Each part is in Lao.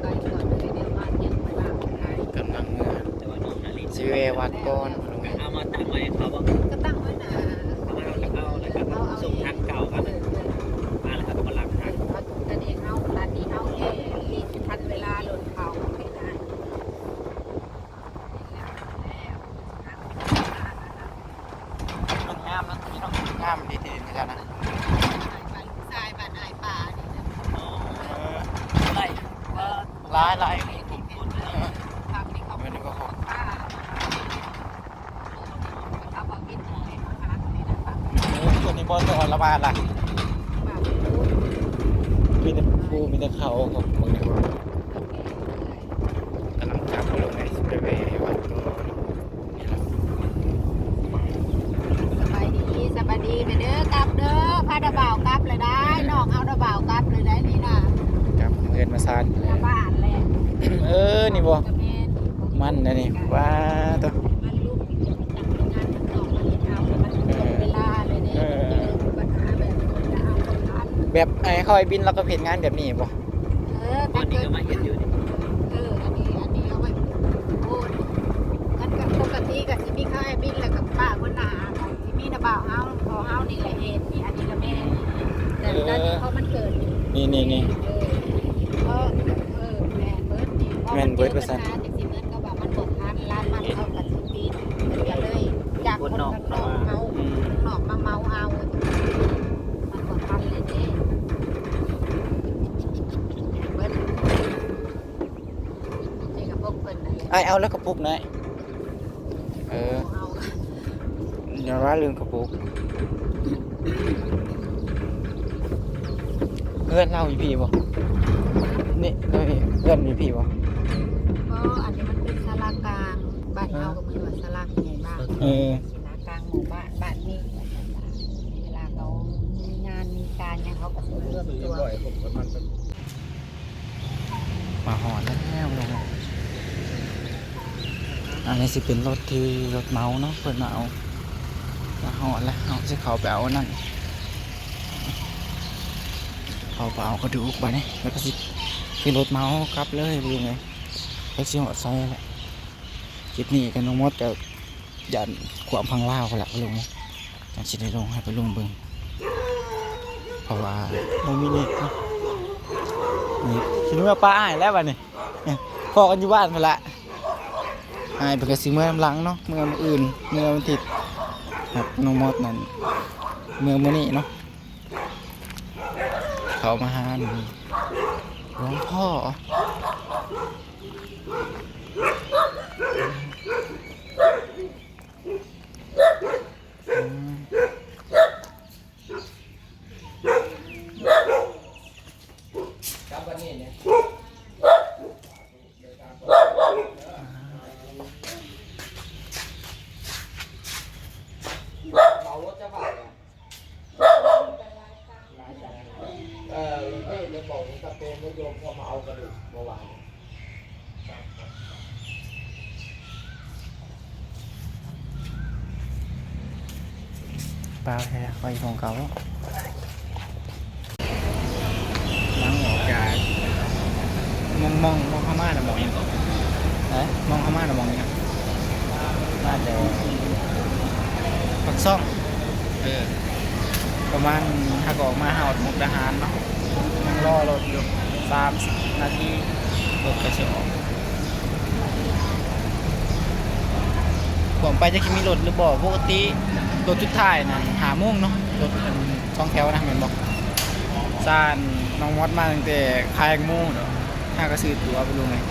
ໄປກ່ອນເລີຍ ດຽວມາທ່ຽງຂ້ອຍວ່າໄປ. ກຳລັງເມືອ ຊິແວ່ວັດກ່ອນ. ເອົາມາຕັ້ງໄວ້ໃຫ້ເຂົາບໍ່? ກໍຕັ້ງໄວ້ໜ້າ ເອົາ ເອົາ ເອົາ ເອົາ ເອົາ ສົ່ງທາງເກົ່າມາ ເອີ ເອີ ມາແລ້ວເຮົາກໍມາລັກທາງ ເອີ ເຮົາ ອັນນີ້ເຮົາ ອັນນີ້ເຮົາແຄ່ລີດທັນເວລາລົດເຂົາ ມັນງາມເນາະພີ່ນ້ອງ ງາມດີທີ່ດິນເຂົາເຈົ້ານະ. ສາຍບ້ານອ້າຍປານີ້ນະ ເອີ ໄດ້ ຫຼາຍໆ ເອີ ເອີ ເອີ ເອີ ຄົນນີ້ບໍ່ຕ້ອງລະບາດລະ ມີແຕ່ພູ ມີແຕ່ເຂົາ ເບິ່ງນີ້ ກຳລັງຈັບລົງໄປ ຊິໄປແວ່ວັດຕໍ່. ສະບາຍດີ ສະບາຍດີແມ່ເດີ ກັບເດີ ພາດາບ່າວກັບແລ້ວໄດ໋ ນ້ອງເຮົາດາບ່າວກັບແລ້ວໄດ໋ນີ້ນະ ກັບເຮືອນມາຊານ ມາບ້ານແລ້ວ. ເອີ ນີ້ບໍ່ ມັນນະນີ້ ວ້າໂຕ ມັນລູກຈັກໂຮງງານທາງນອກມາເຮັດເອົາ ແລ້ວມັນເວລາເລີຍເດ້ ເອີ ເອີ ເອີ ມັນເຈີບັນຫາແບບ ແບບໃຫ້ເຂົາໃຫ້ບິນ ແລ້ວກໍເຮັດງານແບບນີ້ບໍ່? ເອີ ບໍ່ ອັນນີ້ກໍມາເຮັດຢູ່ນີ້ ເອີ ອັນນີ້ ອັນນີ້ເອົາໄວ້ ໂອ້ ມັນກໍປົກກະຕິກໍຊິມີຂາຍບິນ ແລ້ວກໍປ້າຄົນໜ້າ ຊິມີນະບ່າວເຮົາ ພໍ່ເຮົານີ້ແຫຼະເຮັດນີ້ ອັນນີ້ກໍແມ່ນ ແຕ່ຕອນນີ້ ເອີ ເພາະມັນເກີດ ນີ້ ນີ້ ນີ້ ເອີ ເພາະ ເອີ ແມ່ນເບິດນີ້ ແມ່ນເບິດວ່າຊັ້ນ ເພາະມັນເຈີບັນຫາຈັ່ງຊີ້ ເໝືອນກັບວ່າມັນບໍ່ທັນ ຮ້ານມັນເຂົາກໍຊິປິດ ເພິ່ນກໍເລີຍຈ້າງຄົນຂ້າງນອກເອົາ ອືມ ຄົນຂ້າງນອກມາເໝົາເອົາ ມັນບໍ່ທັນເລີຍເດ້. ອ້າຍເອົາແລ້ວກະປຸກນະ. ເອີ ຢ່າວ່າລືມກະປຸກ. ເຮືອນລາວຢູ່ພີ້ບໍ່? ນີ້ ເອີ ເຮືອນຢູ່ພີ້ບໍ່? ບໍ່ ອັນນີ້ມັນເປັນສາລາກາງ ບ້ານເຮົາກໍເອີ້ນວ່າສາລາໃຫຍ່ບ້ານ. ເອີ ສາລາກາງໝູ່ບ້ານ ບ້ານນີ້ ເວລາເຂົາມີງານມີການຫຍັງ ເຂົາກໍຊິມາລວມຕົວ. ມາຮອດແລ້ວ ອັນນີ້ຊິເປັນລົດທີ່ລົດເໝົາເນາະ ເພິ່ນມາເອົາ. ມາຮອດແລ້ວ ເຮົາຊິເຂົ້າໄປເອົາອັນນັ້ນ ເຂົ້າໄປເອົາກະດູກບາດນີ້ ແລ້ວກໍຊິຂຶ້ນລົດເໝົາກັບເລີຍ ພີ່ນ້ອງເອີຍ. ຈັກຊິຮອດໃສແຫຼະ. ຄລິບນີ້ກໍນ້ອງມົດກໍຢ້ານຄວາມພັງລາວພຸ້ນລະ ພີ່ນ້ອງເອີຍ. ຈັ່ງຊິໄດ້ລົງໃຫ້ໄປລົງເບິ່ງ ເພາະວ່າບໍ່ມີເນັດເນາະ. ນີ້ຊິເມືອປະອ້າຍແລ້ວບາດນີ້ ພໍ້ກັນຢູ່ບ້ານພຸ້ນລະ. ອ້າຍເພິ່ນກໍຊິເມືອນຳຫຼັງເນາະ ເມືອມື້ອື່ນ ເມືອວັນທິດ. ຮັບນ້ອງມອດນັ້ນເມືອມື້ນີ້ເນາະ ເຂົ້າມາຫາຫຼວງພໍ່. ເອີ ເອີ ເອີ ບອກຕາເປນ ໂຍມເຂົາມາເອົາກະດູກເມື່ອວານ. ປາແທ້ ຂ້ອຍຂອງເກົ່າ. ຫຼັງອອກຈາກ ມອງ ມອງ ມອງເຂົ້າມານະ ມອງຫຍັງເກາະ? ຮະ? ມອງເຂົ້າມານະ ມອງຫຍັງ? ມາແຕ່ປາກຊ່ອງ. ເອີ ປະມານ ຫາກອອກມາຮອດມຸກດາຫານເນາະ ຍັງລໍລົດຢູ່ສາມສິບນາທີ ລົດກໍຊິອອກ. ຂວາມໄປຈັກຊິມີລົດຫຼືບໍ່? ປົກກະຕິລົດສຸດທ້າຍນັ້ນຫ້າໂມງເນາະ ລົດອັນສອງແຖວນະ ແມ່ນບໍ່? ຊານນ້ອງມອດມາຕັ້ງແຕ່ຄາຍໂມງເນາະ ຫາກະຊື້ຕົ໋ວໄປລົງເລີຍ.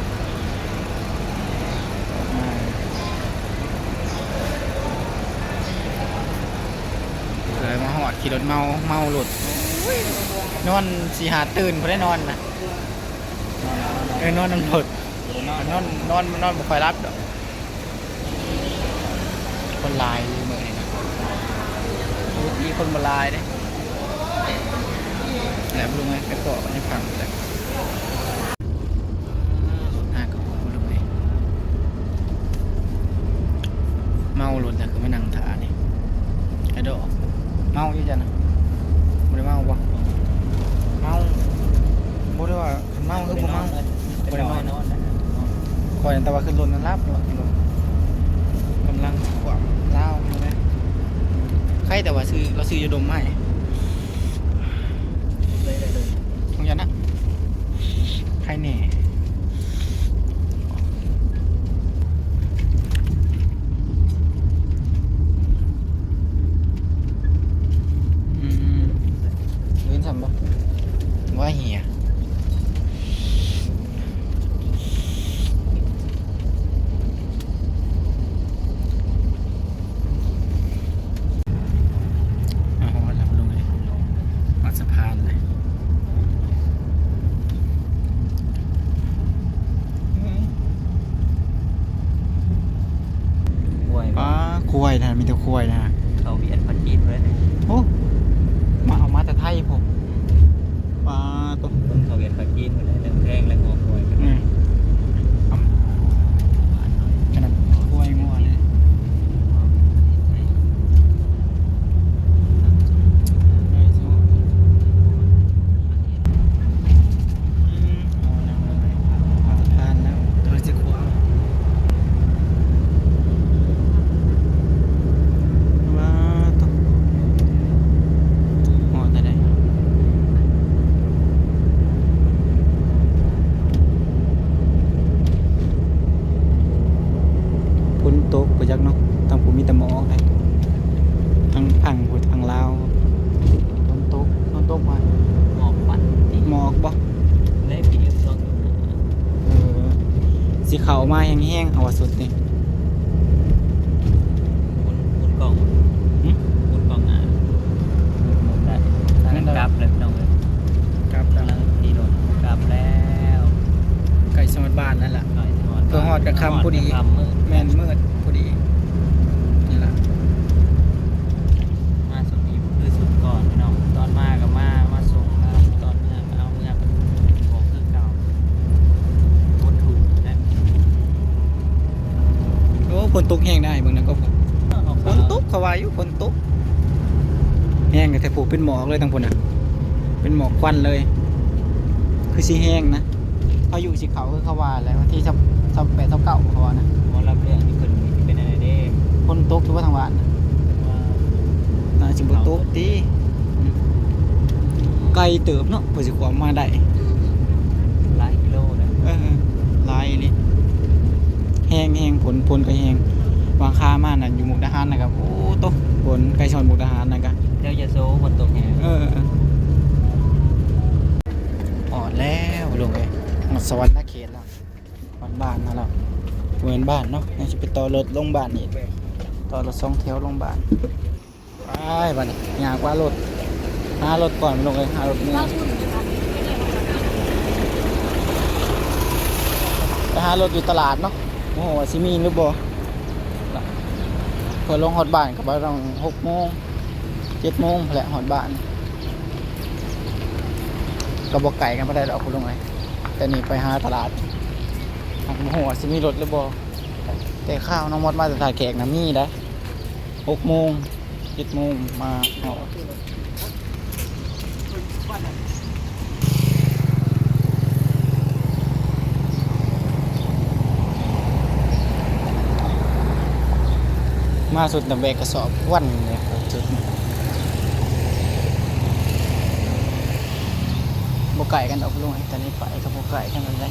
ມາ ເລີຍມາຮອດ ຂີ່ລົດເມົາ ເມົາລົດ ໂອ້ຍ ນອນສີ່ຫ້າຕື່ນບໍ່ໄດ້ນອນນະ. ເອີ ນອນນຳລົດ ນອນ ນອນ ນອນ ນອນບໍ່ຄ່ອຍຫຼັບດອກ. ຄົນຫຼາຍມື້ນີ້ນະ ປົກກະຕິຄົນບໍ່ຫຼາຍເດ້. ແລ້ວລຸງໄປເກາະໃນຝັ່ງແລ້ວ ລົດຫາກະບໍ່ລຸງເອີຍ. ຢ້ານນະ ບໍ່ໄດ້ເມົາບໍ່? ເມົາ ບໍ່ໄດ້ວ່າຄັນເມົາຄືບໍ່ເມົາ. ບໍ່ໄດ້ນອນ ຂ້ອຍ ແຕ່ວ່າຂຶ້ນລົດນັ້ນຫຼັບເນາະ ກຳລັງຂວາງລາວຢູ່ເດ້. ໃຄແຕ່ວ່າຊື້ ລາວຊື້ຢາດົມມາໃຫ້ ຂອງເຈົ້ານະ ໃຄແດ່. ອືມ ອື່ນຊ້ຳບໍ່? ວ່າເຫຍ. ມາຮອດແລ້ວ ລົງເລີຍ ຮອດສະພານເລີຍ. ຄວາຍ ປ້າ ຄວາຍນະ ມີແຕ່ຄວາຍນະ. ເຂົາວຽດພາຈີນເລີຍ. ໂອ້ ມາ ເອົາມາແຕ່ໄທພຸ້ນ. ປາໂຕ ເບິ່ງເຂົາວຽດພາຈີນພຸ້ນແຫຼະ ເລື່ອງແພງແລະງົວຄວາຍກັນ. ອືມ ຂະໜາດຄວາຍງົວເລີຍ. ອືມ ເອົາແລ້ວ ຜ່ານແລ້ວ ເຮົາຊິຂວາງ. ວ້າ ຮອດແຕ່ໃດ ຝົນຕົກບໍ່ຈັກເນາະ. ທາງພຸ້ນມີແຕ່ໝອກເດ້ ທາງຝັ່ງພຸ້ນ ທາງລາວ. ຝົນຕົກ ຝົນຕົກຫວາ? ໝອກຄວັນຕິ ໝອກບໍ່? ເລີຍ ພີເອັມສອງຈຸດຫ້າ. ເອີ ຊິເຂົ້າມາແຮງໆ ເອົາວ່າສຸດນີ້. ໝຸນ ໝຸນກ້ອງ ຫຶ? ໝຸນກ້ອງໜ້າ ໝຸນໄດ້. ແມ່ນ ກັບແລ້ວພີ່ນ້ອງເອີຍ ກັບແລ້ວ ຂີ່ລົດກັບແລ້ວ. ໃກ້ຊິຮອດບ້ານແລ້ວລະ ໃກ້ຊິຮອດ ເພື່ອຮອດກະຄ່ຳພໍດີ ຮອດກະຄ່ຳມືດ ແມ່ນ ມືດພໍດີນີ້ລະ. ມາຊຸດນີ້ຄືຊຸດກ່ອນພີ່ນ້ອງ ຕອນມາກະມາ ມາສົ່ງລາວ ຕອນເມືອກະເອົາເມືອ ບໍ່ຄືເກົ່າ ບໍ່ຖືກແລ້ວ. ໂອ້ ຝົນຕົກແຮງໄດ໋ ເບິ່ງນະກໍ ຝົນຕົກ ເຂົາວ່າຢູ່ ຝົນຕົກແຮງແທ້ໆ ຜູ້ ເປັນໝອກເລີຍທາງພຸ້ນນະ ເປັນໝອກຄວັນເລີຍ ຄືຊິແຮງນະ. ພາຍຸຊິເຂົ້າຄືເຂົາວ່າແຫຼະ ວັນທີຊາວແປດ ຊາວເກົ້າ ເຂົາວ່ານະ. ບໍ່ ລຳເລື່ອງນີ້ເພິ່ນເປັນອັນໃດເດ້ ຝົນຕົກຢູ່ບໍ່ທາງບ້ານນະ? ວ່າ ໜ້າຊິບໍ່ຕົກຕິ ໄກເຕີບເນາະ ເພື່ອຊິຂວາມມາໄດ້ ຫຼາຍກິໂລນະ. ເອີ ຫຼາຍອີ່ຫຼີ ແຮງໆ ຝົນ ຝົນກໍແຮງ. ຫວ່າງຄາມານັ້ນຢູ່ມຸກດາຫານນະກະ ໂອ້ໂຕ ຝົນ ໃກ້ຊິຮອດມຸກດາຫານນະກະ ແຖວຍະໂສຝົນຕົກແຮງ. ເອີ ຮອດແລ້ວລຸງເອີຍ ຮອດສະຫວັນນະເຂດແລ້ວ ຮອດບ້ານເຮົາແລ້ວ. ບໍ່ແມ່ນບ້ານເນາະ ຍັງຊິໄປຕໍ່ລົດລົງບ້ານອີກ ຕໍ່ລົດສອງແຖວລົງບ້ານ. ໄປບາດນີ້ ຍ່າງກວ່າລົດ ຫາລົດກ່ອນ ລົງເອີຍ ຫາລົດເມືອ ໄປຫາລົດຢູ່ຕະຫຼາດເນາະ ບໍ່ຮູ້ວ່າຊິມີຫຼືບໍ່. ເພື່ອລົງຮອດບ້ານກໍປະມານຫົກໂມງ ເຈັດໂມງພຸ້ນແຫຼະຮອດບ້ານ. ກໍບໍ່ໄກກັນປານໃດດອກ ຜູ້ລົງເອີຍ ແຕ່ນີ້ໄປຫາຕະຫຼາດ ຫາກບໍ່ຮູ້ວ່າຊິມີລົດຫຼືບໍ່. ແຕ່ຂ່າວນ້ອງມອດມາແຕ່ທ່າແຂກນະ ມີໄດ໋ ຫົກໂມງ ເຈັດໂມງມາຮອດ. ມາສຸດນະ ແບກກະສອບຄວັນເລີຍ ສຸດ ບໍ່ໃກ້ກັນດອກລຸງ ແຕ່ນີ້ໄປກໍບໍ່ໃກ້ກັນປານໃດ.